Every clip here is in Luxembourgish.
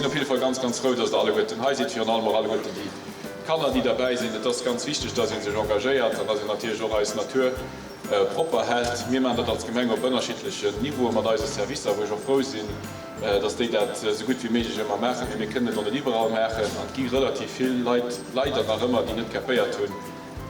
sinn op jidde Fall ganz, ganz frou, dass Der alleguerten hei sidd, virun allem och alleguerten déi Kanner, déi derbäi sinn. Et ass ganz wichteg, dass ee sech engagéiert an dass een natierlech och eis Natur propper hält. Mir maachen dat als Gemeng op ënnerschiddlechen Niveaue mat eise Servicer, wou ech och frou sinn, dass déi dat esou gutt wéi méiglech ëmmer maachen. Mee mir kënnen et och net iwwerall maachen an et gi relativ vill Leit leider nach ëmmer, déi net kapéiert hunn,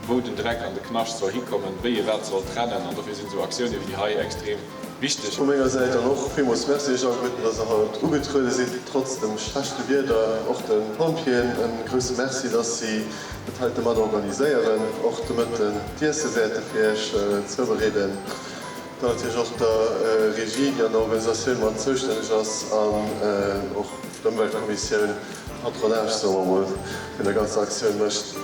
wou den Dreck an de Knascht soll hikommen, wéi ee wat soll trennen. An dofir sinn esou Aktioune wéi déi hei extrem wichteg. Vu menger Säit dann och villmools Merci iech alleguerten, dass der haut ugetruede sidd, trotz dem schlechte Wieder. Och de Pompjeeën e grousse Merci, dass si dat heite mat organiséieren, och de Mëtten d'Iesse wäerte fir iech zoubereeden. Dann natierlech och der Regie, déi an der Organisatioun mat zoustänneg ass an och d'Ëmweltkommissioun, Patronage soe mer mol, vun der ganzer Aktioun mécht.